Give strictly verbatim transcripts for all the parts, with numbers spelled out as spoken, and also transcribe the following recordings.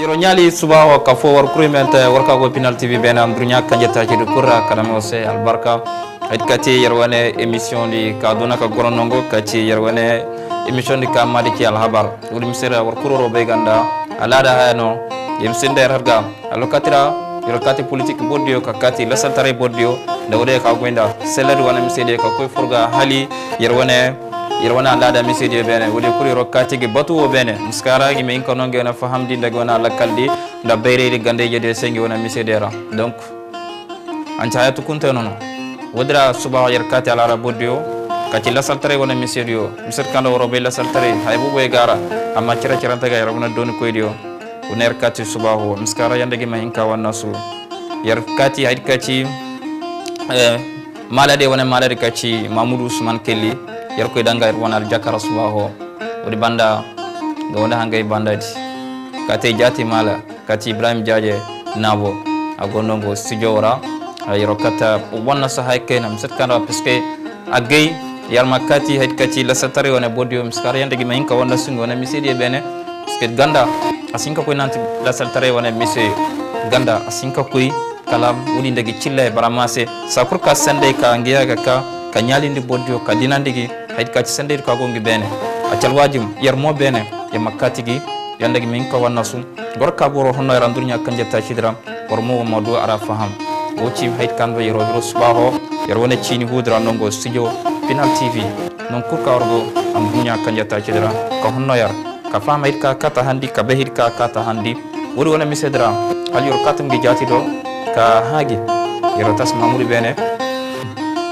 Yero ñaali suba o ka fo war kuri men te war ka go Pinal T V bena am dunya kanje ta ci du kurra kada mo se albarka. Ed kati yer wane émission di ka duna ka gorono ngo kati yer wane émission di ka madi ci alhabar. Wuri misira war kuroro be ganda alada hayano. Yem sinde yer harga alokatira yer kati politique boddio ka kati lasaltare boddio. Da wode ka gwenda selad wane misede ka koy furga hali yer wane yer wana alada misede bene wode kuri ro kati gi batu wo bene miskara gi me inka nonge na faham di daga wana lakal di da bayre di gande je de sengi wana misede ra. Donc an caya tukunte nono wodira suba yer kati alara boddio kati lasaltare wana misede yo misir kanda woro be lasaltare hay bubu e gara amma cira cira taga yer wana doni koy dio. Wona yer kati suba ho miskara yande gi ma hinka wana su yer kati hayd kati eh, malade wona malade kati Mamoudou Ousmane Kelly yer koy danga yer wona aljakara suba ho wodi banda ga wona hangay bandadi kate jati mala kati Ibrahim Diadie nabo a gonno ngo studio wora yero kata wonna sahay kena mi setkanda parce que a gay yarma kati hayd kati lasatare wona boddi o miskara yande gi ma hinka wonna sungo wona misedi e bene parce que ganda a sinka koy nanti lasatare wona mise ganda a sinka koy kala woni ndegi cilla e baramase sakur ka sende ka ngiyaga ka ka ñalindi boddi o ka dinandigi hayd kati sende ka gongi bene a calwajim yer mo bene e makkatigi yandegi min ka wanna sum gor ka boro honno era ndurnya kanje ta cidra gor mo mo do ara faham o ci hayd kan be yero hiro subaho yer wona cini hudra nongo studio Pinal T V non kurka orgo am dunya kanje ta cidra ka honno yar ka fama hit ka kata handi ka be hit ka kata handi wuri wona misedra hal yor katum gi jati do ka hagi yero tas mamuri bene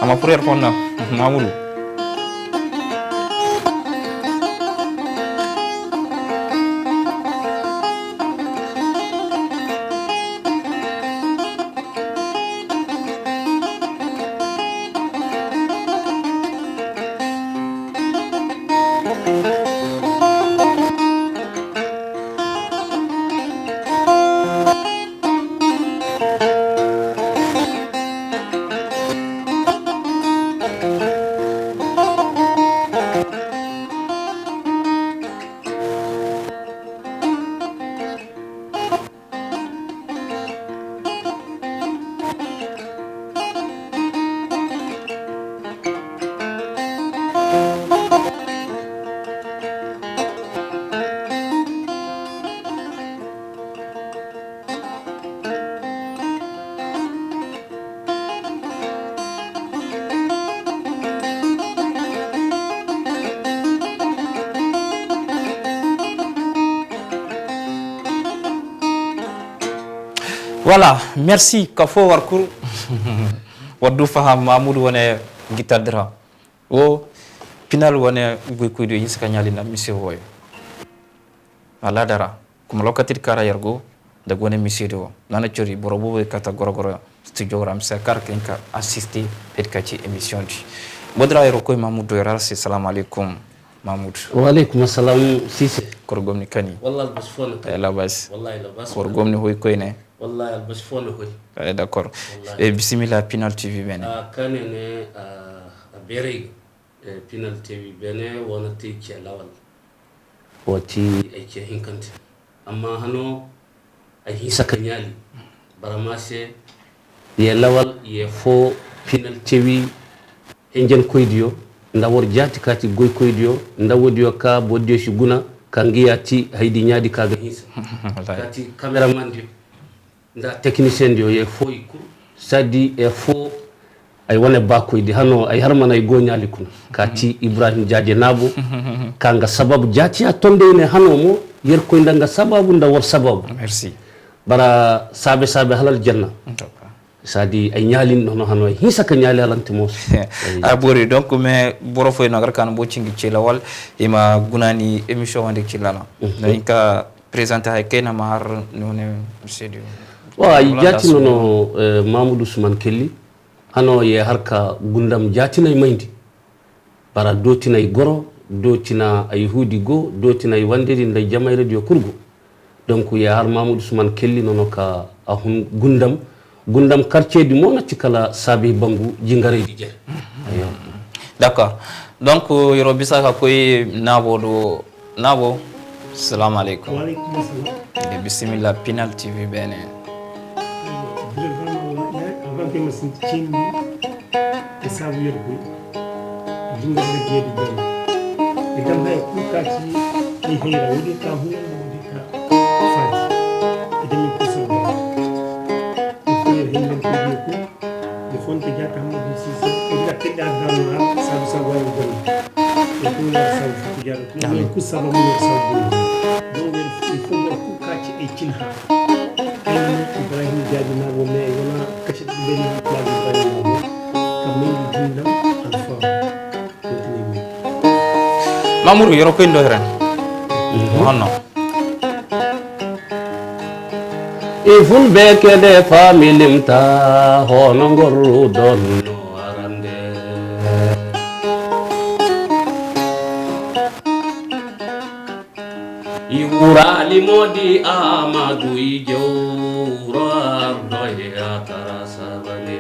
ama furer fonna mamuru. Voilà, merci ka fo warkur waddu faham Mamoudou wone guitadra o Pinal wone guy kuydu yiska ñalina monsieur woyo. Ala dara kuma lokati kara yargo da gone misido nana cori boro bobo kata gorogoro studio ram se kar ken ka assisté het ka ci émission di modra yero koy Mamoudou yero se salam alaikum Mamoudou. Wa alaikum assalam Sise. Kor gomni kani. Wallahi bas fona. Eh, la bas. Wallahi la bas. Kor gomni hoy koy ne. Wallahi albas fona hoy. Eh, d'accord. Wallahi. Eh, bismillah Pinal T V bene. Ah, kanene ah, a berey. Eh, Pinal T V bene wona tey ce lawal. Wati ay ce hinkante. Amma hano ay hinsa ka ñaali. Baramase ye lawal ye fo Pinal T V henjen koydiyo nda wor jaati kati goy koydiyo nda wodiyo ka boddiyo si guna ka ngiya ti haydi ñaadi kaga hinsa. Kati cameraman diyo. Nda technicien ndi o ye fo i kur sadi e fo ay wane bakoydi hano ay harmana ay goñali kun kati Ibrahim Diadie nabo kanga sababu jatiya tonde ne hano mo yer koy ndanga sababu nda wor sababu. Merci. Bara sabe sabe halal janna. Sadi ay ñalin nono hano ay hinsa ka ñali halanti mo. A bori donc mais boro foy no gar kan bo cingi ci lawal ima gunani émission wande ci lala. No inka présenter hay kena ma har nune sedi. Wa ay jati nono eh, Mamoudou Ousmane Kelly hano ye harka gundam jatina e mayndi bara dotina e goro dotina ay hudi go dotina e wandedi nda jamaire dio kurgo. Donc ye har Mamoudou Ousmane Kelly nono ka a hun gundam gundam quartier di mo natti kala sabi bangu jingaredi jere. Ayo. D'accord. Donc yoro bisaka koy nabo do nabo Salamu aleykum. Waaleykum salam. E bisimilla Pinal T V ɓene. Bile vraiment wona ƴaay avant que masin cendi e sabu yergo dinga de jeedi jam e gam hay kukaci ay hayra wodi ka hunde wodi ka fati e demi kusa ba e ko yer himben ko ko e fonte jata hamdu sisa e da keda dano sabu sabu ay jam e ko ya sabu jara ko ko sabu mo sabu donc il faut que kukaci e cinha Ibrahim Jaaji Naabo mais wona kacit ɓeni Ibrahim Naabo kam min gundam alfa wotini Mamoudou yoro koy ndo ren. Honno? E fulɓe kede familimta hono ngorru donno arande. I wurali modi amadu i jowro ardo e atara sabane.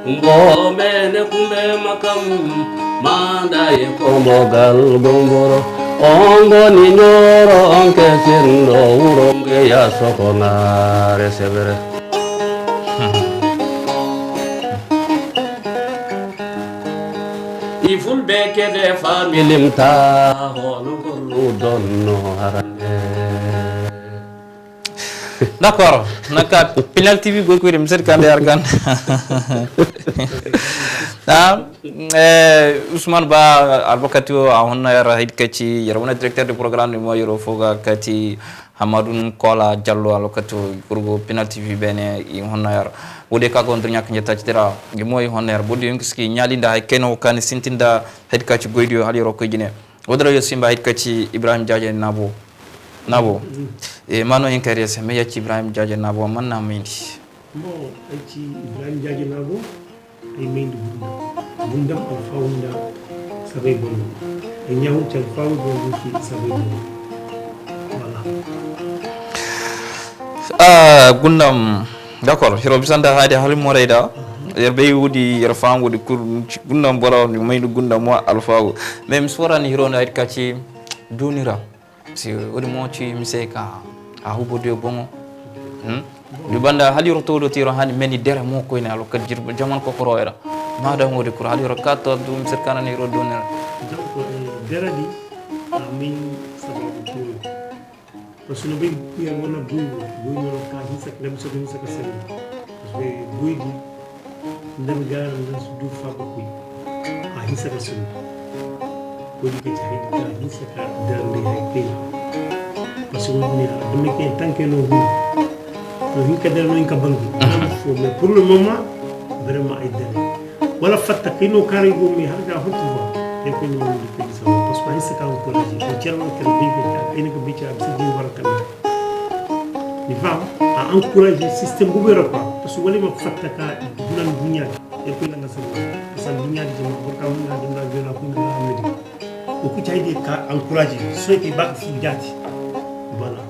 Kumbo mene kumbe makam manda e kombo gal gomboro. Ongo ni nyoro onke sindo uronge ya soko na resebere. I fulɓe kede familimta hono gorru donno harande. D'accord, naka Pinal T V goy koyde mi sed kande argan. Ah, eh, Ousmane Ba albakati o a honna yara hayd kacci yara wona directeur de programme de mo yoro foga kati Hamadou Kola Diallo albakati o gurgo Pinal T V bene i honna yara. Wode ka gon dunya kan jetta citira gi moy honna yara bodi yonki ski nyalinda hay keno kan sintinda hayd kacci goydi o hali yoro ko jine. Wodoro yo simba hayd kacci Ibrahim Diadio Nabo. Nabo. E mano en kariya se me yacci Ibrahim Diadio Nabo man na mindi. Mo aci Ibrahim Jaaji Naabo ay mayndi gundam gundam alfawunda sabay bono ay ñawunci alfawunda wonki sabay bono. Voilà. Ah, gundam. D'accord, hiro bisanda haade halim mo reyda. Yer be wudi yer fam wudi kur gundam bora ni mayndi gundam mo alfawu. Même sorani hiro na hayd kacci dunira. Si wodi mo ci mise ka a hubo de bongo. Hmm? Du banda haliro todo tiro hani meni dere mo koyne alo ka jirba jaman ko koro era. Ma da ngodi kuro haliro kato du mise kana ni ro dunira. Donc, eh, deradi amin sababu ko parce que no ɓe kuya wona buygo buynono ka hisaka ndem soɓe hisaka sani parce que buydi ndem gara ndem so du faba kuy a hisaka sunu koɗi ke cahiɗi ka hisaka darde hay pey parce que woni a ɗum ke tanke no hu no hinka dara no hinka bangi fo mais pour le moment vraiment ay dare wala fatta kino kare go mi har ga hokku ba e ko ni mo di ko sa parce que ay sa ka ko la ji ko cerno kan bi ko ta ina ko bi ta bi di wala kan ni fam a encourager système bu bero quoi parce que wala ma fatta ka dunan dunya e ko la nga sa parce que dunya di ma ko ka mun na dum na bela ko na amedi ko ku tay di ka encourager so ke ba fu jati voilà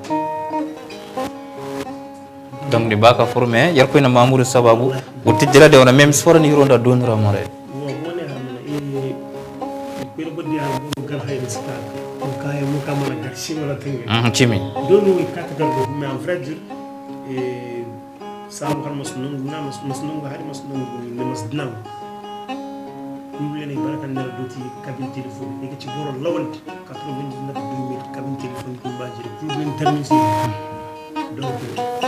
Donc de baka formé yer koyna Mamoudou sababu o tijjira de wona même sora ni ronda donira more. Wo woni hamna e ko no boddi ha mo gal hayre sika ko kay mo kamana gar si wala tenge. Mhm, cimi. Donu wi kata gar do mais en vrai dire e sa mo kan mas nongu na mas mas nongu hari mas nongu ne mas dinam. Ko lene baraka ndara doti kabin téléphone e ci boro lawante quatre-vingt-dix-neuf deux mille kabin téléphone ko mbaji ko ben termin. Donc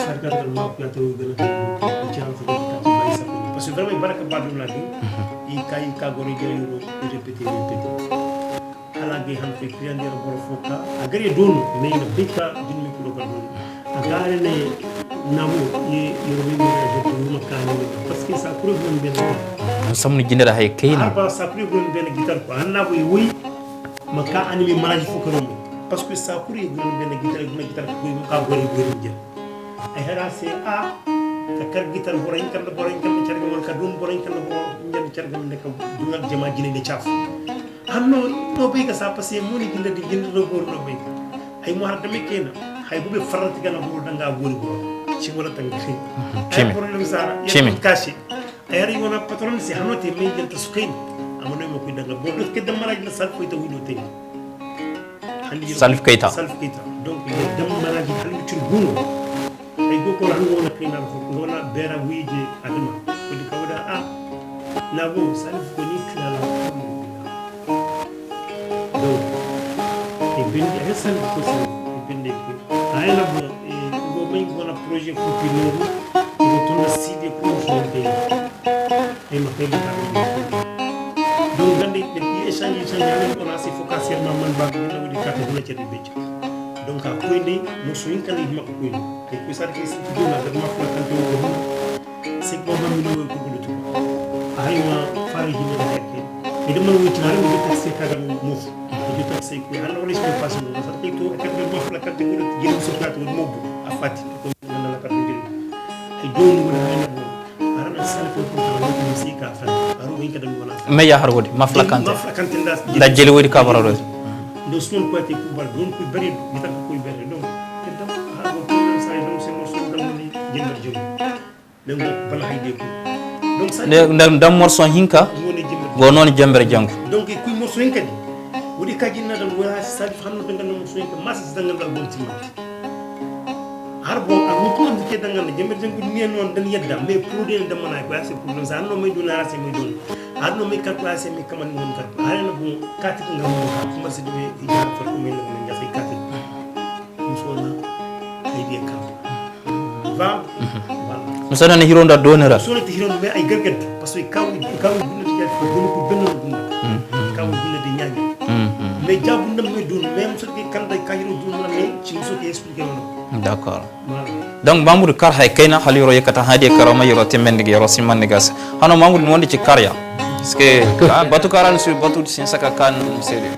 sargal ma ko yato gëna ko ci am ko ko ci bay sa ko parce que vraiment baraka ba dum la bi i kay ka gori gëna ko répéter répéter ala ge han fe client de boro foka a gari don mais na bika dum mi ko ko don a gare ne namu ye yoro mi mi je ko ma ka ni parce que ça preuve non bien Samni jindata hay kayna. Arba ça preuve non bien guitar ko anna ko wi ma ka animi maraji fo ko non parce que ça pour ye gudon ben guitar gudon guitar ko mo ka gori gori je ay hera se a ka kar guitar boray kan boray kan carga wal ka dum boray kan boray kan carga ne ka dunal jama jine de chaf anno no be ka sa passé moni gilla di gilla do gor no be ay mo har dame kena hay bube farati gana gor danga gori gor ci wala tan ci ay Cimi. Problème sara Cimi. Caché ay ari wona patron si hanote me jenta sukay Amano mo koy danga bo do ke dammaraaji na Salif Keita wino te. Handi Salif Keita. Salif Keita. Donc le dammaraaji hal mi cur guno. Ay go ko han wona kina ko ngona bera wije adama. Ko di kawda a. Na go Salif ko ni kina la. Donc e bindi e Salif ko Salif e bindi ko. Ay na bo e go may ngona projet ko pinoru. Ko tunda sidi ko so de. E ma kay ka. Donc gande de échange échange amen on a si focus sur ma man ba ko wadi carte de la carte de. Donc a koy de mo so yinkali makko koy. Te ko sa ke si ko na da ma ko kan to. C'est que moi, je me dis que tu as une femme qui me l'a fait. Et de mon retour, je vais taxer quand même mon fou. Je vais taxer que alors les gens passent mon ça fait tout et quand même la carte de la gueule se plate au mot à Fati. Comme on a la carte de la gueule. Et donc on a un amour. Alors on s'en fait pour que on s'y casse. Alors on est dans la Mais ya har wodi mafla kante. Mafla kante da. Da jeli wodi kabara do. Do sun ko te ku bar don ku bari di tan ko bari don. Kedam ha go ko sa don se mo so dan ni jembar jom. Nden ko bala hayde ko. Donc ça nde nder ndam morso hinka woni jimbe go noon jembere janngo. Donc kuy morso hinka di wodi ka jinna dan wala sadi fanno be ngam morso hinka mas dangal dal bon timma. Har bon a mutu am ke dangal jembere janngo ni non dan yadda mais produit dan mana ko ase produit sa no may dona ase may don. Har no may kat ko ase may kaman non kat. Har no bon kat ko ngam mo ha kuma se be ida ko ko men ngam ya kati. Musona hayde kam. Ba. Voilà. Musona ne hironda donera. Musona te hironda mais ay gargad parce que kaw kaw dunda ti jati ko dun ko benno dunda. Kaw dunda de nyaanya. Mais jabu ndam me dun mais musona ke kanda ka hiro dun na me ci musona ke expliquer on. D'accord. Voilà. Donc Mamoudou kar hay kayna hal yoro yekata hadi karama yoro tembendige yoro simmandigas. Hano Mamoudou wonde ci karya. Parce que ah, batu karan su batu sin saka kan sede.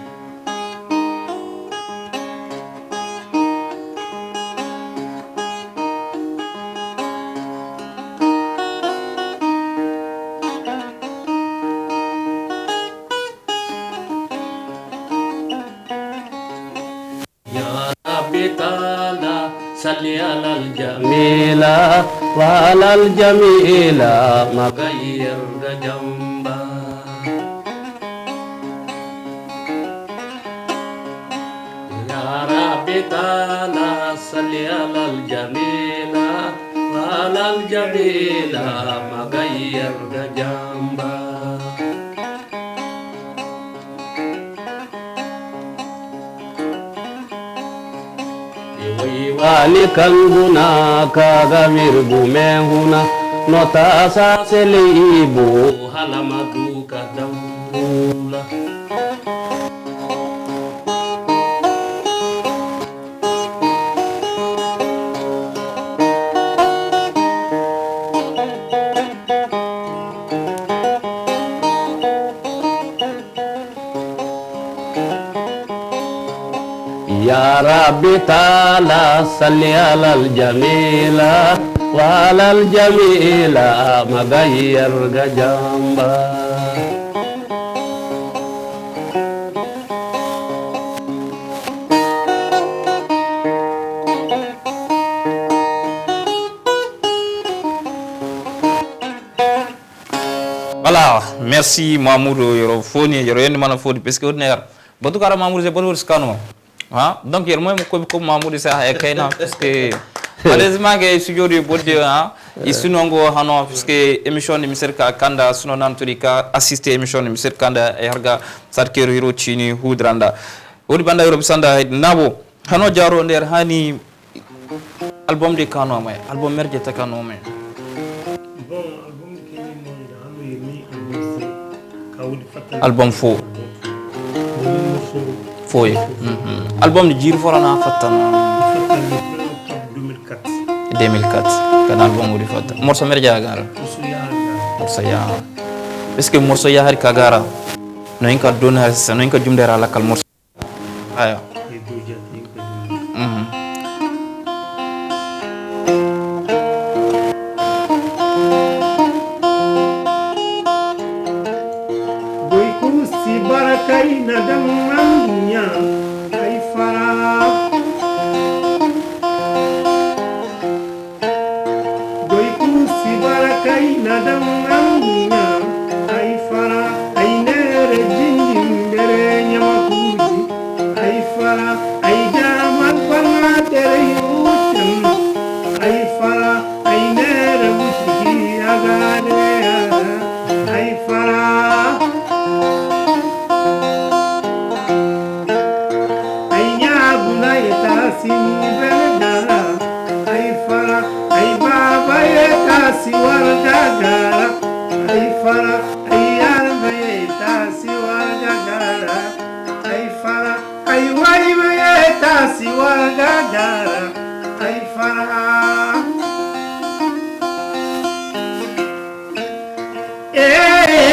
يا ربي تعالى صل على الجميلة وعلى الجميلة ما غير جنبا. يا ربي تعالى صل على الجميلة وعلى الجميلة ما غير جنبا. Iwai wali kanguna kaga mirgu mehuna nota sa sele ibu halama duka daula. يا ربي تعالى صل على الجميلة وعلى الجميلة ما غير جنبا. Voilà, merci Mamoudou, yoro foni, yoro yendi mana fodi, parce que ordinaire. Batukara Mamoudou, c'est pas ce canon. Hein? Donc, yoro moi, ko ko Mamoudou sa e kayna, parce que heureusement que studio de body, hein, i sunongo hano, parce que émission de Mister Ka Kanda, suno nan turi ka assister émission de Mister Kanda, e harga, sat kero hiro chini, hudranda. Wodi banda yoro bisanda, nabo. Hano jaro nder hani album de kano mai, album merje ta kano mai. Bon, album de kini mo da hano yemi album se ka wodi fatal. Album fo. Album fo. Fo ye. Mhm. Album de jiri fo na fatal. Fatal ni deux mille quatre. deux mille quatre. Kan album wodi fatal. Morso merje agara. Morso ya. Morso ya. Est-ce que morso ya hari kagara? No inka dona sa no inka jumdera la kal morso. Aya. Mhm. Boy kusi barakay na dam mangunya ay fara. Goy kusi barakay na dam mangunya ay fara ay ne. Ay fara, ay wari ma ye tasi warga dara. Ay fara. Eh, eh,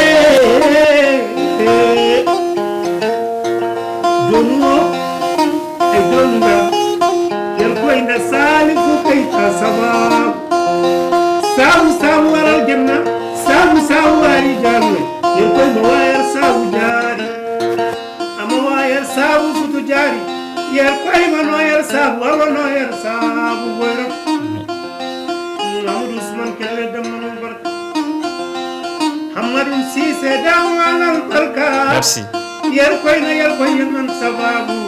eh, eh. Donumo, e donga. Yer koy nda sali fu kay ta sabab. Sabu, sabu waral janna. Sabu, sabu wari janna. Yer koy mo wayar sabu jari. Ama wa yer sabu futu jari. Yer koy ma no yer sabu, awa no yer sabu wara. Amadou Ousmane Kelle Damma no barka. Hammadou Cissé Damma no barka. Merci. Yer koy na yer koy yen nan sababu.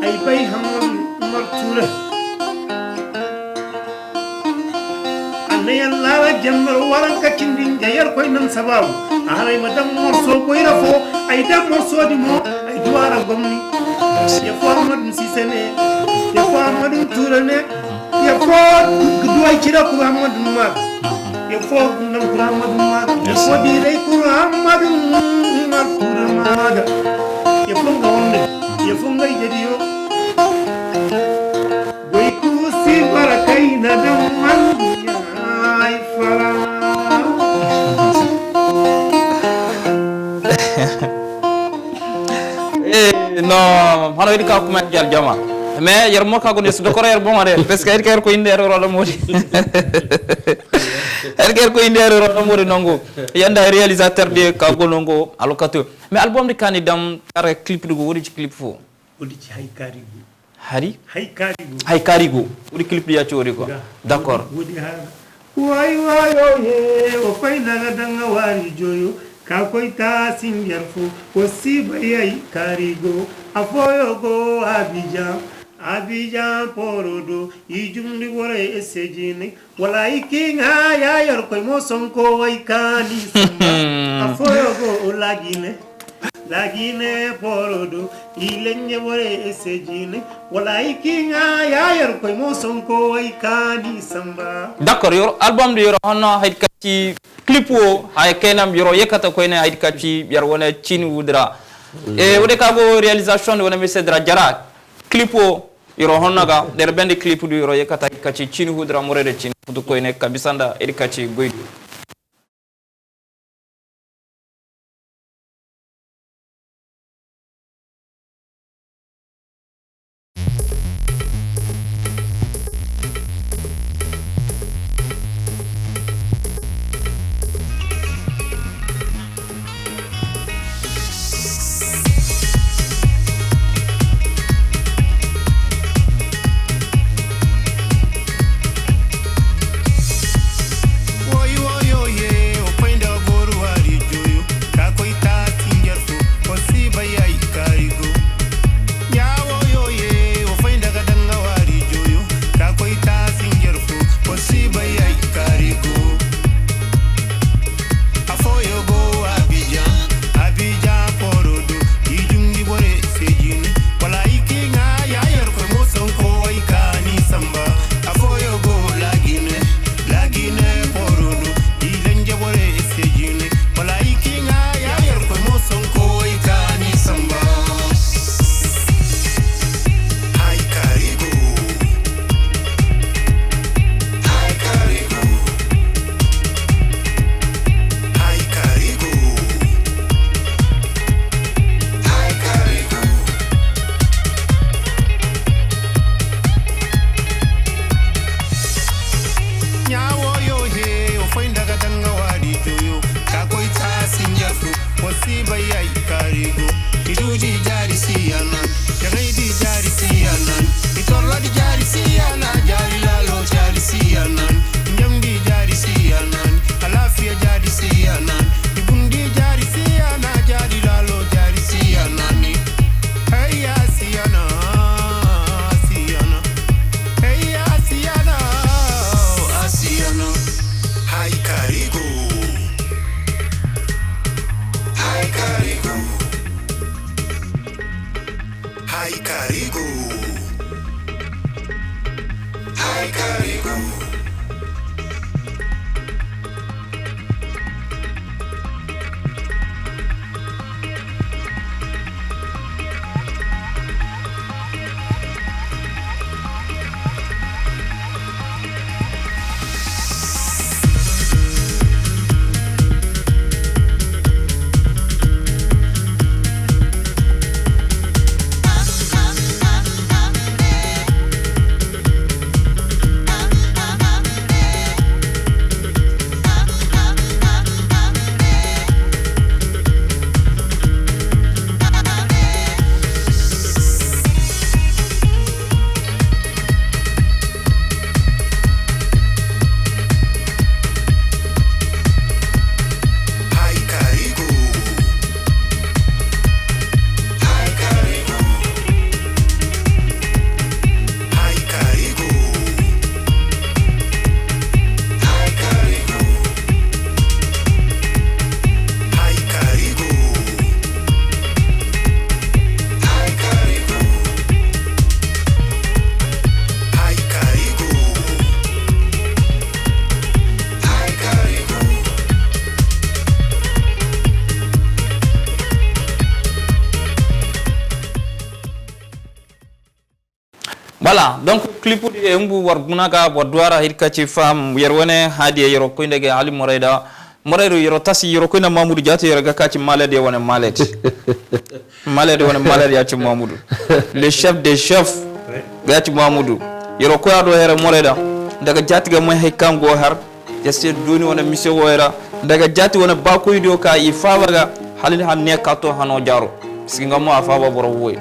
Ay bay Hammadou Oumar Touré. Anne yalla jembar waran ka cindin jayar koy nan sababu. Aray ma dam morso boyra fo, ay dam morso di mo, ay duwara gomni. Ya fo Amadou Cissé ne, ya fo Amadou Touré ne, ya fo duway cira ko Amadou Mar. Ya fo gundam ko Amadou Mar. Ya fo di ray ko Amadou Mar Touré Mar. Ya fo nga wonde, ya fo ngay jadi yo. Goy kusi bara kayna dam man ay fara. Eh, no, hano yiɗi ka kuma jal jama. Mais yer mo ka goni so dokoro yer bonga de, parce que yer ko inde yer rodo modi. Yer ko inde yer rodo modi nongo. Yanda réalisateur de ka gonongo alokatu. Mais album de kani dam kare clip de go wodi ci clip fo. Wodi ci hay kari go. Hari? Hay kari go. Hay kari go. Wodi clip de ya ci wodi ko. D'accord. Wodi ha. Way wayo ye, o fay daga danga wari joyo. Ka koy ta singer fo, o siba yay kari go. Afoyo go Abidjan, Abidjan porodo. Ijumdi wore esejini. Wala ikinga ya yor koy mo sonko way kani samba. Afoyo go lagine. Lagine porodo. Ilenye wore esejini. Wala ikinga ya yor koy mo sonko way kani samba. D'accord, yoro album de yoro hono hay kati clip o hay kenam yoro yekata koy ne hay kati yar wona cini wudra. E wode kago réalisation de wona monsieur Dra Jara. Clip o yoro honnaga der bende clip du yoro yekata hay kati cini wudra morede cini futu koy ne kabisanda edi kati goydu. Woy woyo ye, o fayda goru wari joyo. Ka koy ta singer fo, o siba yay karigo. Ya woyo ye, o fayda ga danga wari joyo. Ka koy ta singer fo, o siba yay karigo. Afoyo go Abidjan, Abidjan porodo. Ijumdi bore sejine. Wala ikinga ya yer ko mo sonko ay kani samba. Afoyo go lagine, lagine porodo. Ilenje bore sejine. Wala ikinga ya yer ko mo sonko ay kani samba. Hay karigo. Hay karigo. Hay karigo. Hay karigo. Nyawo yo he, o foy daga danga wari joyo. Ka koy ta sinjafu. Wasiba yay karigo. Iduji jari siyanan. Jagaidi jari siyanan. Itorladi jari siyana. Jari lalo jari siyanan. Njamdi jari siyanan. Alafia jari siyanan. Ibundi jari siyana. Jari lalo jari siyanani. Hey ya siyana. Siyana. Hey ya siyana. Siyana. Hay karigo. Hay karigo. Hay karigo. Hay karigo. Ala donc clip di e mbu war guna ga war duwara hit kaci fam yer wone hadi e yero koy ndege ali morayda morayru yero tasi yero koy na mamudu jati yero ga kaci malade wone malade malade wone malade ya ci mamudu le chef des chefs ga ci mamudu yero koy ado here morayda daga jati ga moy hay kango har ya se doni wone mise woyra daga jati wone bakoy do ka i fawa ga halin hanne kato hano jaro sigi ngamo a fawa boro woy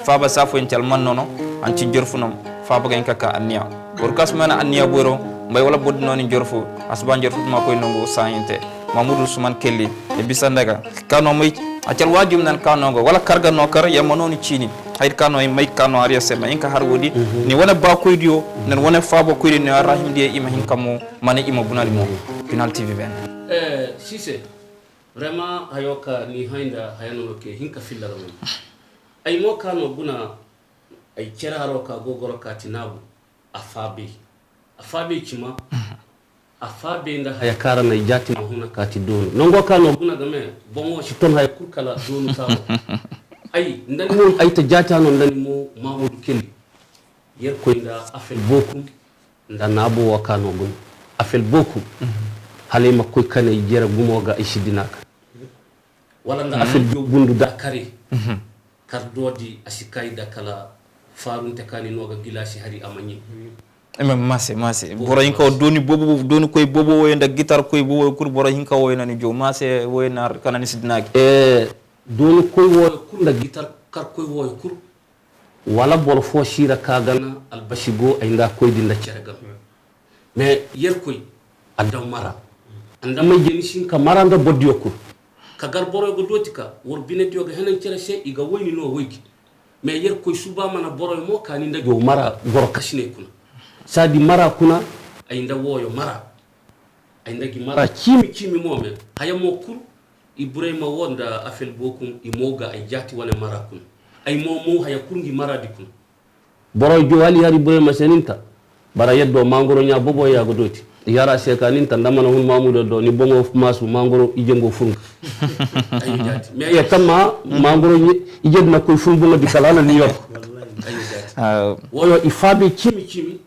faba safo en calman nono an ci jorfu nom faba ga en kaka anniya bor kas mana anniya boro mbay wala boddi noni jorfu asban jorfu ma koy nongo sayinte mamudu suman kelli e bisa ndaga kano may a cal wajum nan kano go wala karga no kar yamma noni cini hayr kano e may kano ariya sema inka har wodi ni wona ba koy diyo nan wona faba koy diyo rahim diyo ima hin kamo mana ima bunali mo final tv ben eh sise vraiment hayoka ni haynda hayanono ke hinka fillala mo ay mo kano guna ay ceraro ka gogoro ka tinabu a fabe a fabe cima a fabe nda haya karana i jati ma huna ka ti donu nongo ka no guna game bongo si ton haya kurkala donu ka ay ndani mo ay ta jati hano ndani mo mamudu kelli yer koy nda afel bokum nda nabo wa ka no guna afel bokum halay ma koy kane jera gumo ga ay sidinaka wala nda afel jo bundu da kare kar dodi a si kayda kala farunte kani noga gilasi hari amañi Ema mase mase boro hinka o doni bobo doni koy bobo woye nda guitar koy bobo woye kur boro hinka woye nani jo mase woye na kanani sidinaki e doni koy woye kur nda guitar kar koy woye kur wala boro fo sira kagana albasigo ay nda koydi nda ceregam mais yer koy a daw mara anda may jeni sin ka mara nda boddi o kur ka gar boroy go doti ka wor binedi o ga henan cere se iga woyni no woygi mais yer koy suba mana boroy mo kani nda jo mara goro kasine kuna sadi mara kuna ay nda woyo mara ay nda gi mara cimi cimi mo men haya mo kur ibrahima wo nda afel bokum imoga ay jati wane mara kuna ay mo mo haya kurgi mara di kuna Boroy jo wali hari boye ma seninta. Bara yeddo mangoro nya bobo ya godoti. Yara se kaninta ndamana hun mamudo do ni bongo masu mangoro ijengo fun. Ayo jati. Me ya kama mangoro ijedna koy fun bongo di kalana New York. Ayo jati. Woyo ifabe chimi chimi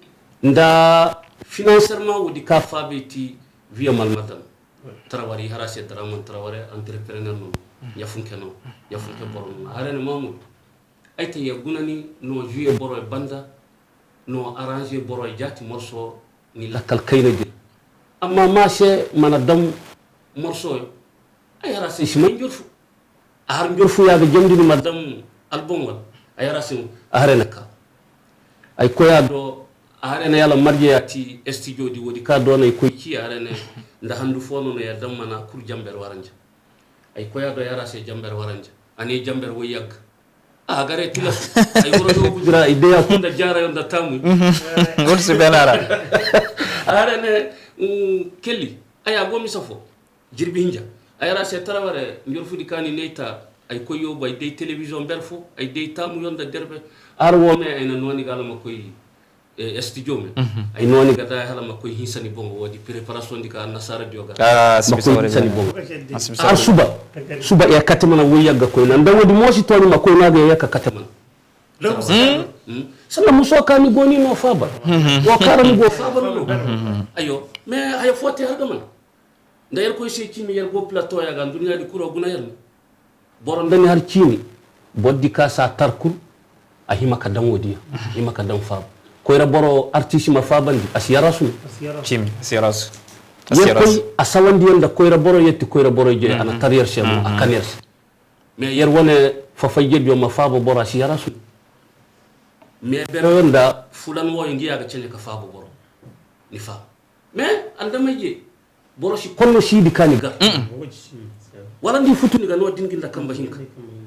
nda financièrement wodi ka fabe ti via malmadam. Trawari harase draman traware entrepreneur no. Ya funke no. Ya funke borom. Harene mamudo. Ay te ya gunani no juye boro e banda no arrange boro e jati morso ni lakkal kayna dir amma ma se mana dam morso yo ay ara se si may njorfu a har njorfu ya ga jamdi ni madam album wal ay ara se a hare na ka ay koya do a hare na yala marje ya ti studio di wodi ka do na ay koy ci a hare ne nda handu fono no ya dam mana kur jamber waranja ay koya do ya ara se jamber waranja ani jamber wo yag a gare tilas ay wuro yo gudura ideya kunda jara yo nda tamu wol si benara arene kelli aya go mi safo jirbi hinja ay ra se taraware njor fudi kani neyta ay koyo bay dey télévision ber fo ay dey tamu yo nda derbe ar wo me ay na noni galama koyi e studio men ay noni gata hala ma koy hinsani bongo wodi préparation di ka nasara dioga ah sibi sawre hinsani bongo ar suba suba e katemana wo yagga koy nan da wodi mosi toni ma koy naga yakka katemana sanna muso kani goni no faba wo kara mi go faba no ayo mais ayo fote hada man da yer koy se kimi yer go plateau ya ga dunya di kuro guna yer boro ndani har cini boddi ka sa tarkur a hima ka dan wodiya hima ka dan faba koyra boro artiste ma fabandi a siyara su cimi a siyara su a siyara su a sawandi yanda koyra boro yetti koyra boro je ana tariyar se mo a kaniyar se mais yer wone fafay jeddi o ma faba boro a siyara su mais bero yanda fulan wo indi ya ga cene ka faba boro ni fa mais andama je boro si konno sidi kani gar wala ndi futuni ga no dingi nda kamba hinka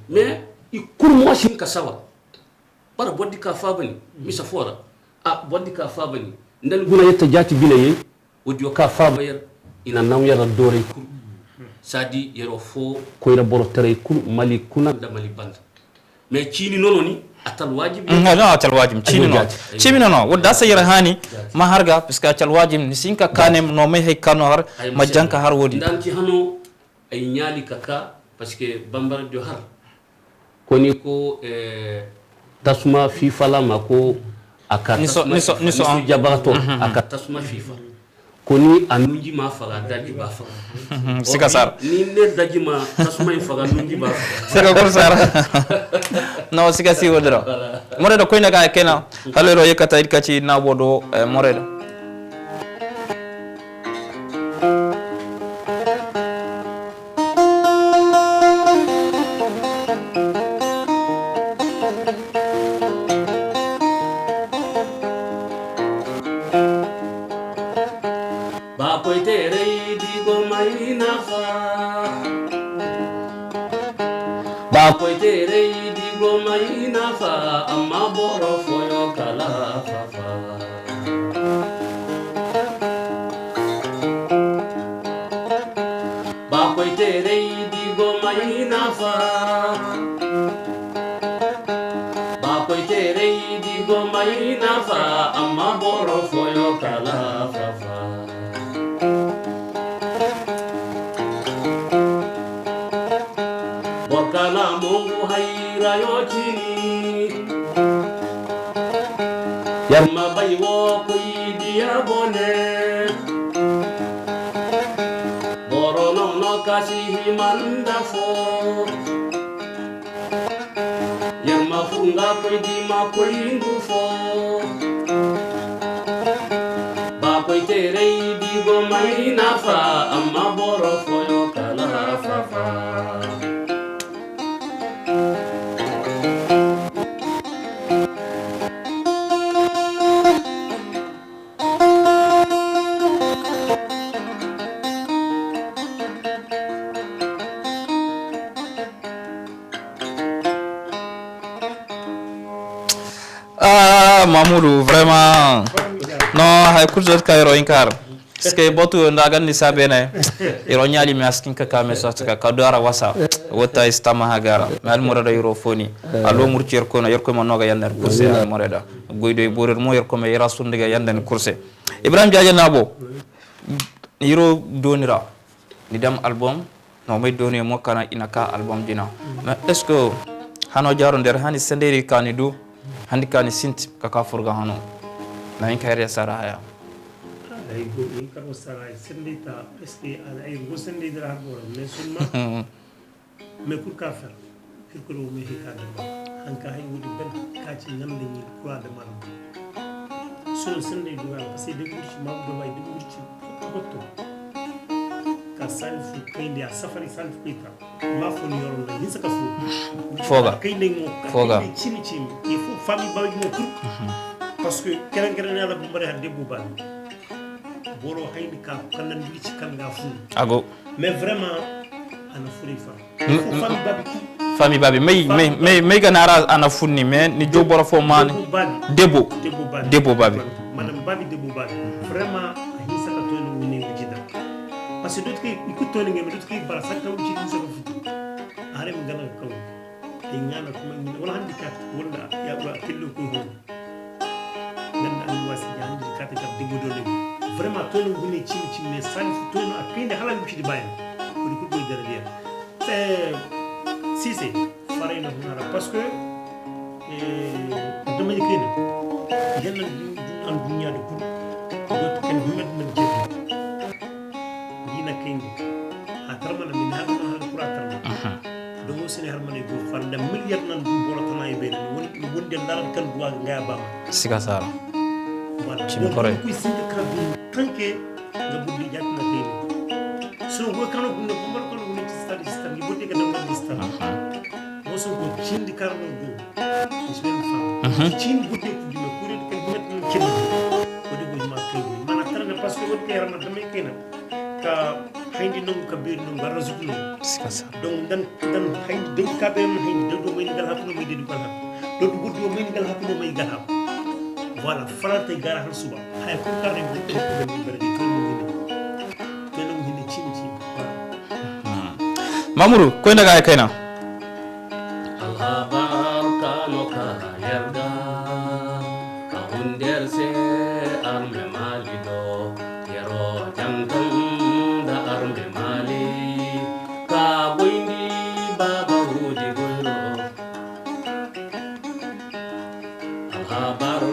mais i kurmo si hinka sawa bara boddi ka fabani misa fora a boddi ka fabani ndan guna yetta jati bila ye wodi ka faba yer ina nam yara dore kur sadi yero fo koyra boro tare kur mali kuna da mali banda mais cini nono ni atal wajib mm, no atal wajib cini no cini nono wodda sa yara hani ma harga parce que atal wajib ni sinka kanem no mai hay kano har ma janka har wodi dan ci hano ay nyali kaka parce que bambar do har koni ko eh, tasma fi falama ko A ka Ni so- tasuma ni so- fifa. ni so- Ni so jabato. Mhm. A ka tasuma fifa. Ko ni a nunji ma faga, daji ba faga. Mhm, sika sara. Ni ne daji ma tasuma in faga, nunji ba faga. Sika kul sara. No, sika si wodira. Moredo koyna ga kena. Halero yekata idkaci na bodo, eh, moredo. Ba koy terey digo may nafa. Ba koy terey digo may nafa, amma boro foyo kala fafa. Ba koy terey digo may nafa. Ba koy terey digo may nafa, amma boro foyo kala fafa. Borkana mongu hayra yo cini. Yarma bay wo koy diya bone. Boro nono kasi himanda fo. Yarma funga koy dima koy ngu fo. Ba koy terey digo may nafa, amma boro foyo kala fafa. Ah, Mamoudou, vraiment. Non, hay kurjot kayro inkar. Parce que botu ndagan ni sabene. Iro nyali mi askin ka kame sa ka kadara wasa. Wata istama hagara. Mal murada iro foni. Alo murci yer kono, yer ko ma noga yandar kurse al murada. Goydo e borer mo yer ko ma ira sundiga yandar kurse. Ibrahim Jaja Nabo. Iro donira. Ni dam album. No may doni mo kana ina ka album dina. Mais est-ce que hano jaro nder hani senderi kani du? Handi kani sinti kaka furga hano. Na in kayre sara haya. Ay go in karo sara sendita, est-ce que ay go sendita har bora, mais seulement mais pour ka faire. Kirkiro me hikade ma. Hanka hay wodi ben kaci ngande ni kura de man. Solo sende dugal, parce que de gurci ma do bay de gurci. Hoto. Ka salfu kayndi a safari salfu kayta. Ma fo ni yoro na hinsa ka fo. Foga. Kayndi mo ka Foga. Kayndi cimi cimi. Il faut famille bawi mo pour. Parce que keren keren ala bumbare hande buban. Boro hayni ka kanan wici kan ga fu. Ago. Mais vraiment ana furi fa. Famille babi ki. Famille babi may may may may ganara ana funni mais ni joboro fo mani. Debo babi. Debo babi. Madame babi debo babi. Vraiment a hisa ka toni woni wujida. Parce que dot ki ku toni ngam dot ki bara sakka wuci ni so futu. Are mi gana kaw. Te ngana kuma wala handi kat wala ya wa killo ko hon. Ganda an wasi jandi kata gab debbo dole. Vraiment tono gune cimi cimi mais sani fu tono a kende hala mi fidi bayen. Ko di ko boy dara dia. Eh, si se faray na hunara parce que eh dama ni kene. Yalla an dunya de ko. Ko kan humet men jebbi. Dina kende. A tarmana min hal hal kura tarmana. Dogo sene har mane go fanda milliard nan du boro tana e bene won wonde laran kan duwa ngaya bama. Sika sara. Voilà. Cimi kore. Ku singa kan du tanke nga buddi jatna tene. So go kano gunna ko mar kono gunna ci stadi stadi ni bodde ga dama di stadi. Mo so go cindi karno go. Ismen fa. Cin budde ku dina kure kan gunna cindi. Ko de go ma kay. Mana tarna parce que wonde ramata me kena. Ka hayndi nongu ka beeri nongu a rasuku nongu. Sika sa. Donc dan dan hayndi dow ka beeri nongu hayndi dow dow mayni gal hakkuno may dedu gal hakku. Dow dow guddi o mayni gal hakkuno may gal hakku. Voilà, farante gara han suba. Hay ko ka ne ko ko ko be bere de ko mo ni. Ko no mo ni cim cim. Voilà. Mamoudou, koy ndaga e kayna. Alhabar kano ka yerga. Ka hunder se arme mali do. Yero jangtan da arme mali. Ka boyndi baba hudi goyro. Alhabar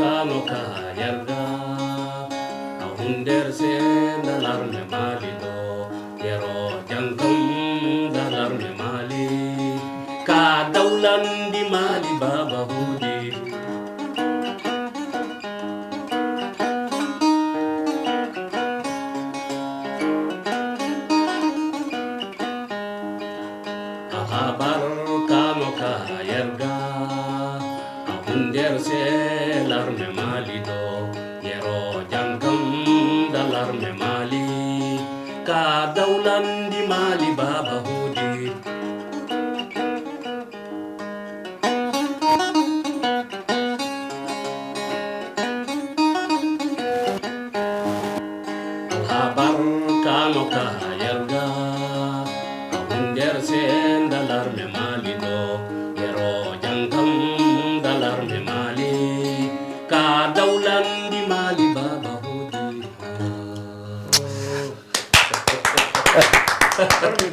ka Dawlandi Mali Baba Hudi. A habar kano ka yerga, a hunder se larme Mali do, yero jangam da larme Mali, ka dawlandi Mali Baba Hudi. Habar kano ka yerga, a hunder se dalarme Mali do, yero jangam dalarme Mali, ka dawlandi Mali Baba Hudi.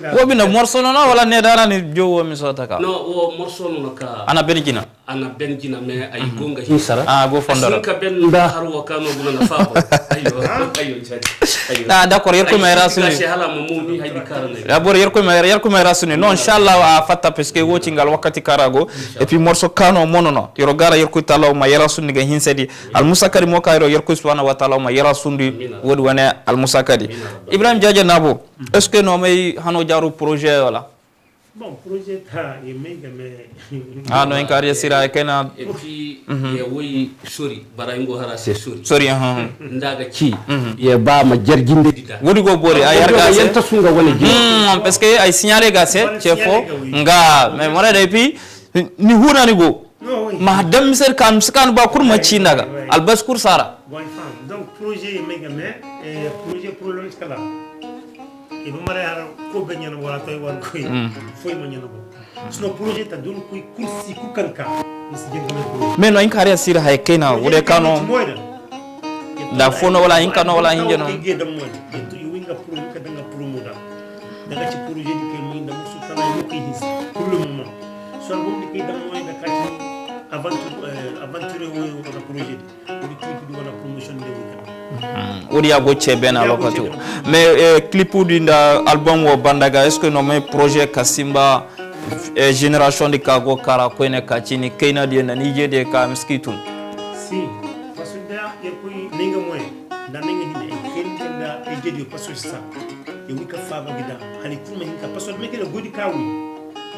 Woɓi no morceau nono wala ne darani jowo mi sota ka. No, wo morceau nono ka. Ana benjina. Ana benjina me ay gonga hisara. Ah, go fondara. Asinka ben da har wa kano guna na fabo. Ayo, ayo, jadi. Ayo. Ah, d'accord, yer ko me rasuni. Kasi hala mo mudi hay di karane. Ya bor yer ko me, yer ko me rasuni. Non, inshallah, a fatta parce que woti ngal wakati karago. Et puis morceau kano monono. Yero gara yer ko talaw ma yera sunni ga hinsedi. Al musakari mo kayro yer ko subhanahu wa ta'ala ma yera sundi. Wodi wane al musakari. Ibrahim Jaja Nabo. Est-ce que no may hano jaru projet wala? Bon, projet ta ye mega me. Ah, no, en kariya sira e kena. Et puis, ye woyi sori, bara ingo hara se sori. Sori, ah, ah. Ndaga ci, ye ba ma jarjinde dida. Wodi go bori, a yarga se. Yanta sunga wala ji. Hmm, parce que ay signalé ga se, chefo, nga, mais mona da et puis, ni huna ni go. Ma dem ser kam sikan ba kurma ci naga. Albas kur sara. Bon, femme. Donc, projet ye mega me, eh, projet pour le kala. E ba mare har ko be nyana wala toy wan koy. Foy ma nyana bo. Sino projet ta dun koy kursi ku kanka. Isi jeng me ko. Mais no in kariya sira hay kena wode kano. Da fono wala in kano wala in jeno. Ke ge da mo. Ye tu yu winga pro ka danga promo da. Daga ci projet di ke mo inda musu kala mo ke his. Pour le moment. So bon di ke da mo da ka ci aventure, eh, aventure wo wo da projet. Wodi clip du wala promotion de weekend. Wodi ya gocce ben a lokaci o. Mais, eh, clip du inda album wo bandaga, est-ce que no me projet kasimba, eh, génération di kago kara koyne kacini kayna di na nije de ka miskitun? Si, parce que da ya koy ninga moy, da ninga hine, kayna da e jedi parce que ça. E wi ka faba gida, hali kuma hinka parce que me kila godi ka wi.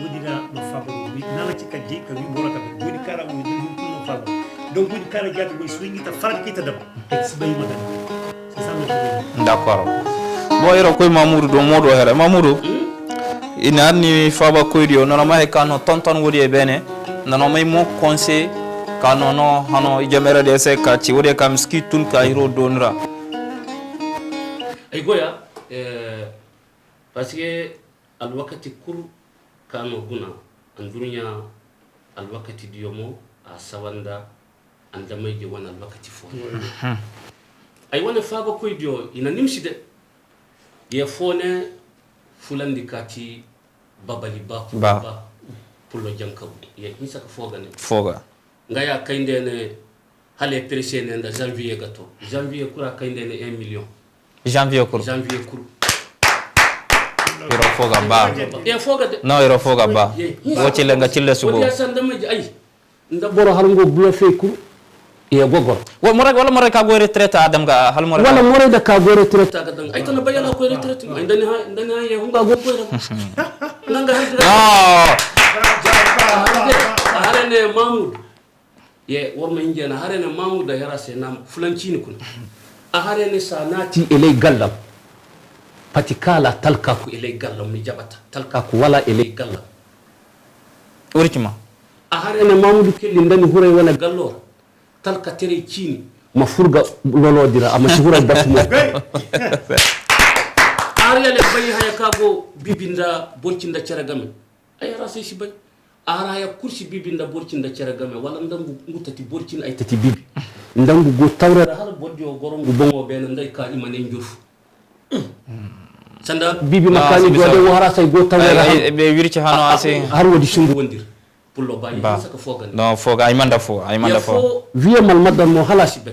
Wodi na no faba wi, nana ci ka je ka wi bora ka godi kara wi, godi kuma faba. Donc godi kara jati wi swingi ta fara kita dam. Ex bay ma dam. C'est ça le problème. D'accord. Bon, ero koy Mamoudou do modo here. Mamoudou. Ina ni faba koy dio, nana ma he kano tonton wodi e bene. Nana may mo conseil kano no hano jamera de se ka ci wodi ka miskitun ka hiro donra. Ay goya, eh, parce que alwakati kul kano guna, an dunya alwakati diyomo a sawanda an damayje wan alwakati fo. Ay wane faba koy diyo ina nimsi de. Ye fone fulandi kati babali ba. Ba. Ba. Pullo jankabu. Ye hinsa ka foga ne. Foga. Nga ya kayndene hale pressé ne nda janvier gato. Janvier kura kayndene un million. Janvier kuru. Janvier kuru. Iro foga ba. E foga de. No, iro foga ba. Wo cille nga cille subo. Wodi ya sanda maji ay. Nda boro hal ngo blofe kuru. E gogor. Wa more wala more ka go retraite adam ga hal more. Wala more da ka go retraite. Ta ga dan ay tana bayana ko retraite. Ay ndani ha ndani ha ye hunga go ko. Nanga hal. No. Hare ne Mahmoud. Ye worma injena harene Mamuda hera se nam fulancini kuna. A harene sa nati eley gallam. Pati kala talkaku eley gallam mi jaɓata. Talkaku wala eley gallam. Wurtima. A harene Mamudu kelli ndani huray wala gallora. Talka tere cini ma furga lolodira ama si huray batu mo. Ariyale bayi haya kago bibinda borcinda cere game. Ay ara sey si bay. Ara haya kursi bibi nda borci nda cere game wala ndangu ngu tati borci na ay tati bibi. Ndangu go tawrera hala boddi o gorongu bongo bena nday ka imane njofu. Sanda bibi makani go de wara say go tawrera. Ay be wirci hano ase. Har wodi sungu wondir. Pullo bayi saka foga. No foga ay manda fo ay manda fo. Viye mal madan mo halasi be.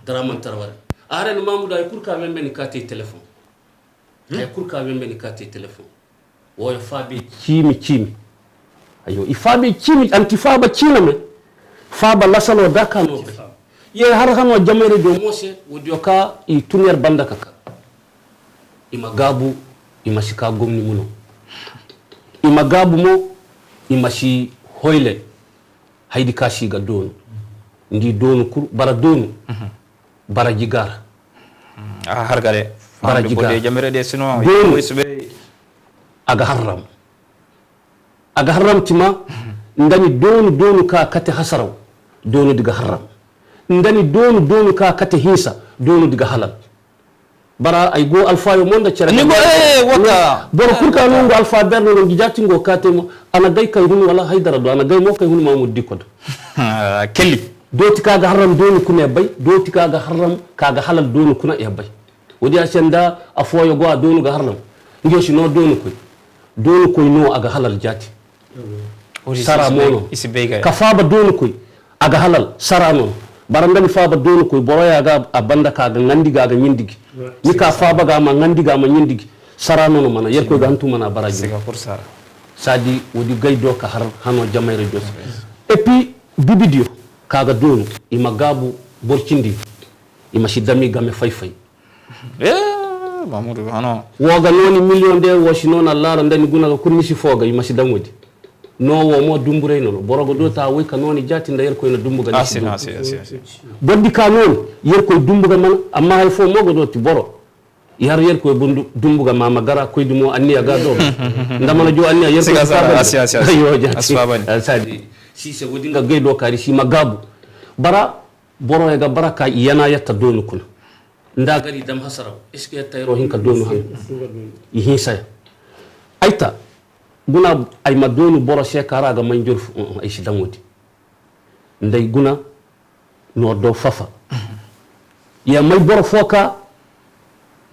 Dara man tarware. Are no mamuda ay kurka membe ni kate telephone. Ay kurka membe ni kate telephone. Woyo faabi ciimi ciimi. Ayo, i faabe cimi, anti faaba cina me. Faaba lasalo daka no be. Ye har hano jamere do Mose, wodi o ka i tuner banda kaka. I ma gabu, i ma sika gomni muno. I ma gabu mo, i ma si hoyle. Haydi ka siga donu. Ndi donu kur, bara donu. Bara jigara. A hargare. Bara Famɗude jigara. Bode jamere de sino. Donu. Wis be. Aga harram. Aga harram tima, ndani donu donu ka kate hasaraw, donu diga harram. Ndani donu donu ka kate hinsa, donu diga halal. Bara ay go alfayo monda cere. Ni go, eh, waka. Boro kurka non go alfa berno go jati go kate mo, ana gay kay hun wala haydara do, ana gay mo kay hun ma mo dikodo. Kelli. Doti kaga harram donu kune bay, doti kaga harram kaga halal donu kuna e bay. Wodi a senda a foyo go a donu ga harram. Ngiyo si no donu koy. Donu koy no aga halal jati. Sara mono. Ka faba donu koy. Aga halal sara non. Bara ndani faba donu koy boro ya ga a banda ka ga ngandi ga ga nyindigi. Ni ka faba ga ma ngandi ga ma nyindigi. Sara non mana yer koy ga hantu mana baraji. Siga pour sara. Sadi wodi gay do ka har hano jamaire dos. Et puis bibidio kaga donu ima gabu borcindi ima si dami game fay fay. Eh, Mamoudou hano. Woga noni million de wo si nona lara ndani guna ga kurmisi foga ima si damodi. No wo mo dumbu rey nono borogo do ta woy ka noni jati nda yer koy na dumbu ga Asi, asi, asi, asi. Boddi ka non yer koy dumbu ga mana amma hay fo mogo do ti boro. Yar yer koy bundu dumbu ga mama gara koy dumo anniya ga do. Ndamana jo anniya yer koy. Siga sara, asi, asi, asi. Yo jati. Asfabani. Sadi si se wodi nga gay do kari si magabu. Bara boro ya ga bara ka yana yatta donu kuna. Nda gari dam hasaraw est-ce que tayro hinka donu han? I hinsaya. Ayta guna ay ma donu boro se kara ga manjor fu ay si damodi. Nday guna no do fafa. Ya may boro foka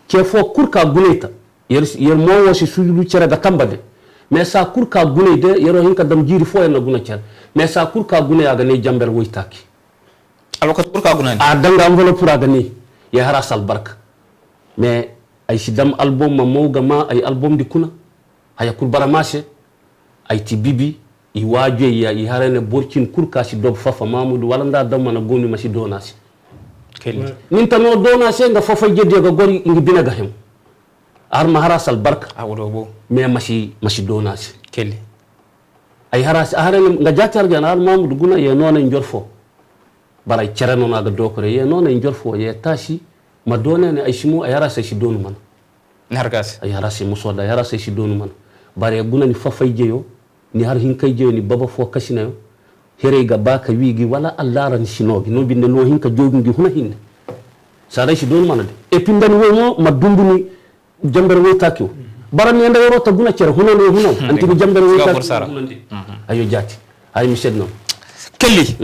ke fo kurka gunayta. Yer yer mo wo si sujulu cere ga tambade. Mais sa kurka gunay de yero hinka dam jiri fo na guna cere. Mais sa kurka gunay aga ne jamber woytaki. Alwakati kurka gunani. A danga enveloppe ra gani ya hara sal barka. Mais ay si dam album ma mawga ma ay album di kuna. Haya kur bara mase. Ay ti bibi i wajoy ya i harene borcin kurka si dob fafa mamudu wala nda dam mana goni ma si donasi. Kelli. Nin tano donasi nga fafa jedi ga gori ngi bina ga hem. Ar ma hara sal barka. A wodo bo. Mais ma si ma si donasi. Kelli. Ay harasi a harene nga jati argana al mamudu guna ye nona njorfo. Bara cere nona ga dokore ye nona njorfo ye tasi. Ma donene ay simu ay harasi ay si donu mana. Nargas. Ay harasi musoda ay harasi ay si donu mana. Bare guna ni fafay jeyo ni har hinkay jeyo ni baba fo kasinayo. Herey ga baka wigi wala allara ni sinogi no binde no hinka jogi ngi huna hinne. Saray si donu mana de. E pindani wo mo ma dumbuni. Jambere woytaki o. Bara mi enda yoro ta guna cere hunande o hunan. Antini jambere woytaki o hunande. Ayo jati. Ay mi sedno. Kelli.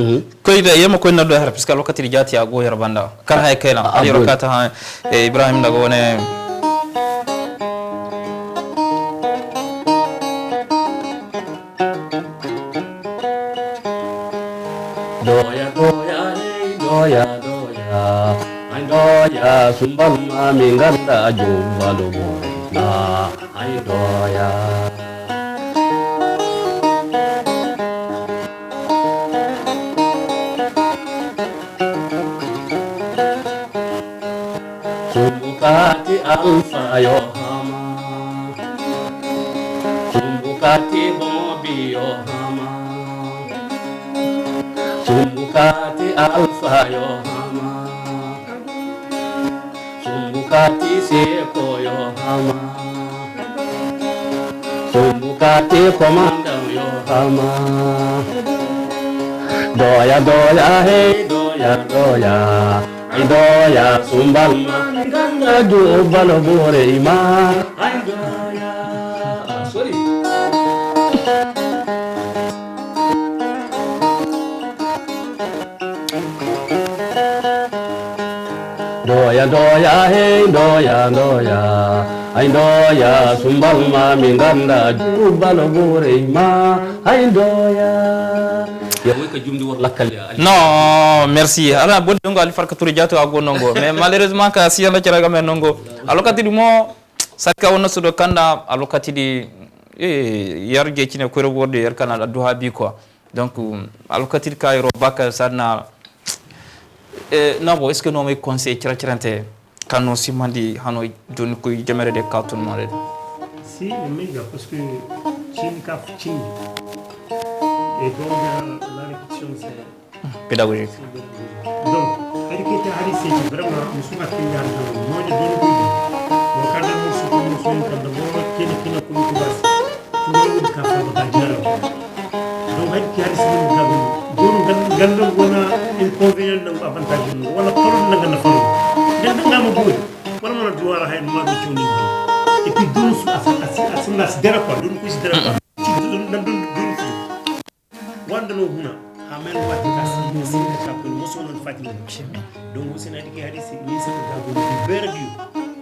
Koyda yema koy naddo har parce que alwakati di jati ago yar banda. Kar hay kayna. Ayo rakata ha. E Ibrahim daga wone. Doya doya hey doya doya. Ay doya sumbal ma mi ganda jubbalo boy ma. Ay doya. Sumbukati alfa yo hama. Sumbukati bobi yo hama. Sumbukati alfa yo hama. Sumbukati seko yo hama. Sumbukati komandam yo hama. Doya doya hey doya doya. Ay doya sumbal ma ganda jubbalo bore ima. Ay doya. Sorry. Doya doya hey doya doya. Ay doya sumbal ma mi ganda jubbalo bore ima. Ay doya. Ya woy ka jumdi wor lakkal ya. Non, merci. Ala bodi dongo ali farka turi jato ago nongo. Mais malheureusement ka si yanda cira game nongo. Alwakati di mo sarka wonna sudo kanda alwakati di Eh, yar jecine koyro worde yar kana adduha bi quoi. Donc, alkati ka yero baka sarna. Eh, nabo, est-ce que no may conseil cira cirante? Kano simandi hano joni ko jamere de carton mare. Si, mais parce que cin ka cin. Et donc, euh, la répétition, c'est pédagogique. Donc, hari kete hari seti vraiment musu hakkillaji ɗo moƴo ɗon ɗiɗi. Mo kanda musu ko musu en kanda mo kene kina ko musu bas. Ɗum ɗum ka fama ka jara. Donc, hari ki hari sini mo gabu. Ɗum gan gan ɗon wona inconvénient ɗon avantage ɗon wala problème ɗon ganna fama. Ɗen ɗon ngama boy. Wala mona duwara hay ma ɗo cuni. Et puis ɗum su asa asa asa nas dera quoi. Ɗum ko si dera quoi. Ci ɗum ɗum ɗum ɗum. Wanda no huna. Amen wati kasi musu ka ko musu non fati. Donc, Hussein adi ke hadisi ni sa ka go di berdi.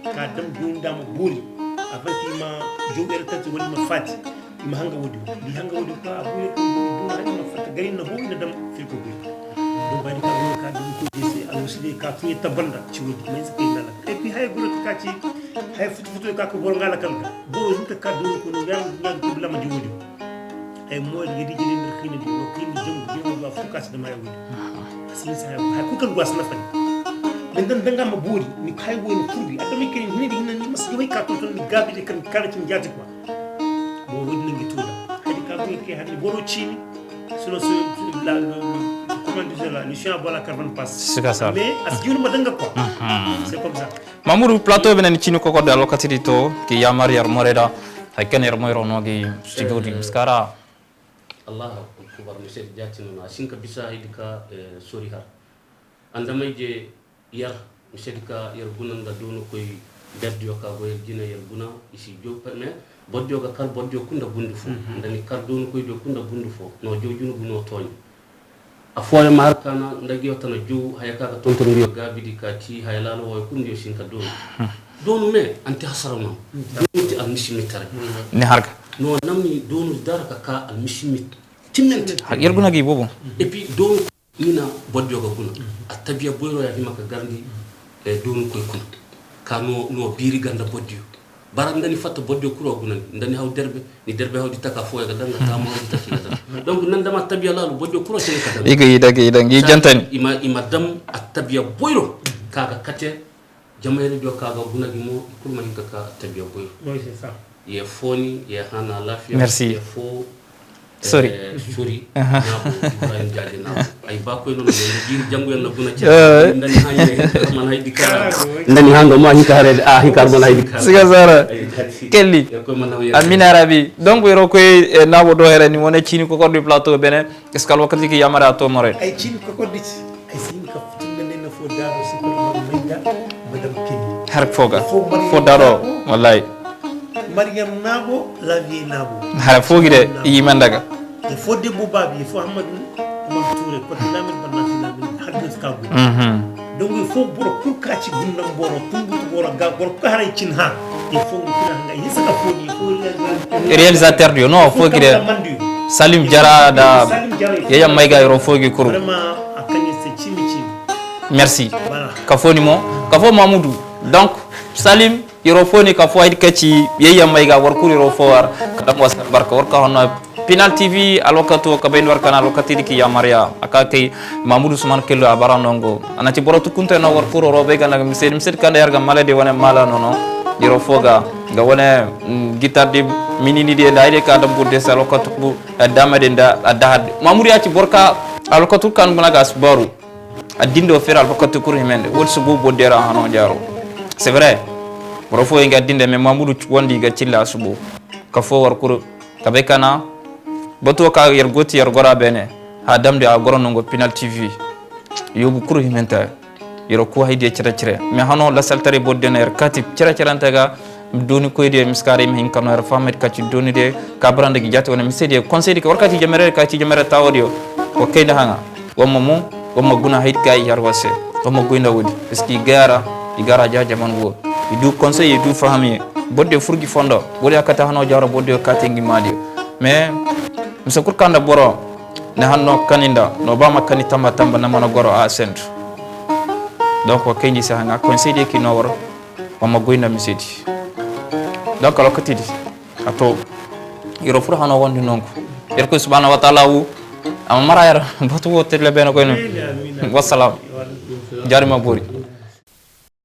Ka dam dum dama buri. Avant ki ma jogere tati wali ma fati. Ima hanga wodi. Di hanga wodi ka abu ya ko dum hani ma fata gari na bo ina dam fil ko buri. Donc, bari ka go ka dum ko dese a musu de ka tuye tabanda ci wodi. Mais c'est que là. Et puis hay go ka ci hay futu futu ka ko bor ngala kan. Bo hinta ka dum ko no yar ngal ko lama di wodi. Ay moy yedi jeli nder kine di no kine jom jom ba fukas de maya wodi. Asin sa hay ko kan was na fani. Men dan danga ma bori ni kay woni furbi adami kene ni di ni mas joy ka ton ni gabi de kan kala tin jati quoi. Bo wodi ni tuda. Hadi ka ko ke hadi boro chini. Sinon, c'est la, le, le- comment dire là, le chien aboie la caravane passe. Sika sa. Mais à ce que ma danga quoi. C'est comme ça. Mamoudou plateau benen cini koko de alokatiri to ki yamar yar moreda. Hay ken yar moyro no gi studio di muskara. Allah akbar, monsieur Diatino na sinka bisa hidika eh, sori har. Andamay je yar monsieur dika yar guna nga dono koy berdio ka go yar jina yar guna isi jo mais boddio ga kar boddio kunda bundu fo. Ndani kar dono koy do kunda bundu fo no jo junu guno toni. A foye mar kana ndagi o tana jow haya kaka tonton ndiyo gabidi ka ci haya lalo woy kun ndiyo sinka donu. Donu me anti hasara non. Donu ti al misi mitare. Ni harga. No namni donu dara ka ka al misi mit. Timmenti. Har yerguna gi bobo. Et puis donu ina bodjo ga guna. A tabiya boyro ya hima ka garndi e donu koy kun. Ka no no biri ganda bodjo. Bara ndani fatta bodjo kuro gunani ndani haw derbe ni derbe hawdi taka foya ga danga tamo hawdi taki ga danga. Donc nan dama tabiya lalu bodjo kuro tene ka danga. Iga idage idangi jantani. Ima ima dam a tabiya boyro kaga kate jamayre jo kaga gunagi mo kurma hinka ka tabiya boyro. Oui, c'est ça. Ye foni ye hana lafiya. Merci. Ye fo Sori. Eh, sori. Nabo Ibrahim Jaje nabo. Ay ba koy non no jiri jangu yalla guna ci. Ndani hanye man haydi kara. Ndani hando ma hikare a hikar man haydi kara. Siga sara. Kelli. Amina rabi. Donc yero koy eh, nabo do herani wona cini ko kordi plateau bene. Est-ce que alwakati ki yamara to more? Ay cini ko kordi ci. Ay sin ka futunde ne no fo daro si ko no menga madam Kelly. Har foga. Fo daro wallahi. Mariam Nabo, la vieille Nabo. Hara fogi de yima daga. E fo debbo babi e fo Amadou Umar Touré ko lamin banna lamin haddo ka go. Mhm. Donc il faut boro pour ka ci gundam boro tungu boro ga boro ko haray cin ha. Il faut ngi kina nga yisa ka fo ni fo réalisateur dio no fogi de. Salim Jara da Salim Jara. Yeya mayga ro fogi kuru. Vraiment akanye se cimi cimi. Merci. Voilà. Ka foni mo ka fo Mamoudou. Donc Salim Yoro foni ka fo haydi kaci yeyya mayga war kuri ro fo war kadam wasal barka war ka hono Pinal T V alwakatu ka bayin war kana alwakati diki ya Maria aka kai Mamoudou Ousmane Kello abara nongo anati boro tukunta no war kuro ro be gana misedi misedi kanda yarga malade wane mala nono yoro foga ga wane mm, guitar di minini di da hayde ka dam budde sa alwakatu bu dama de da adahad Mamoudou ya ci borka alwakatu kan guna ga asbaru Addinde o feere alfakati kuru himende wodi so goo boddera hano jaro. C'est vrai. Boro fo inga addinde mais Mamoudou wondi ga cilla subo. Ka fo war kuru ka be kana. Bato ka yer goti yer gora bene. Ha damde a goro nongo Pinal T V. Yobu kuru himenta. Yero ko haydi cere cere. Mais hano la saltare boddena yer kati cere cere antega doni koyde miskare mi hin kano yer famet kati doni de kabrande gi jati wona mi sedi conseil de warkati jamere kati jamere tawodi o kayda hanga. Wamma mo wamma guna hayt kay har wase wamma goyna wodi parce que gara i gara ja jaman go i du conseil i du fahmi bodde furgi fondo wodi akata hano jaro bodde o kati ngi madi mais mi sa kurkanda boro ne hanno kaninda no bama kani tamba tamba na mana goro a sentu donc o kayndi sa hanga conseil de ki no woro wamma goyna mi sedi donc alokatidi ato Iro fur hano wonde noon ko. Yer ko subhanahu wa ta'ala wu. Ama mara yer batu wo tele beno ko non. Wassalam. Jarima buri.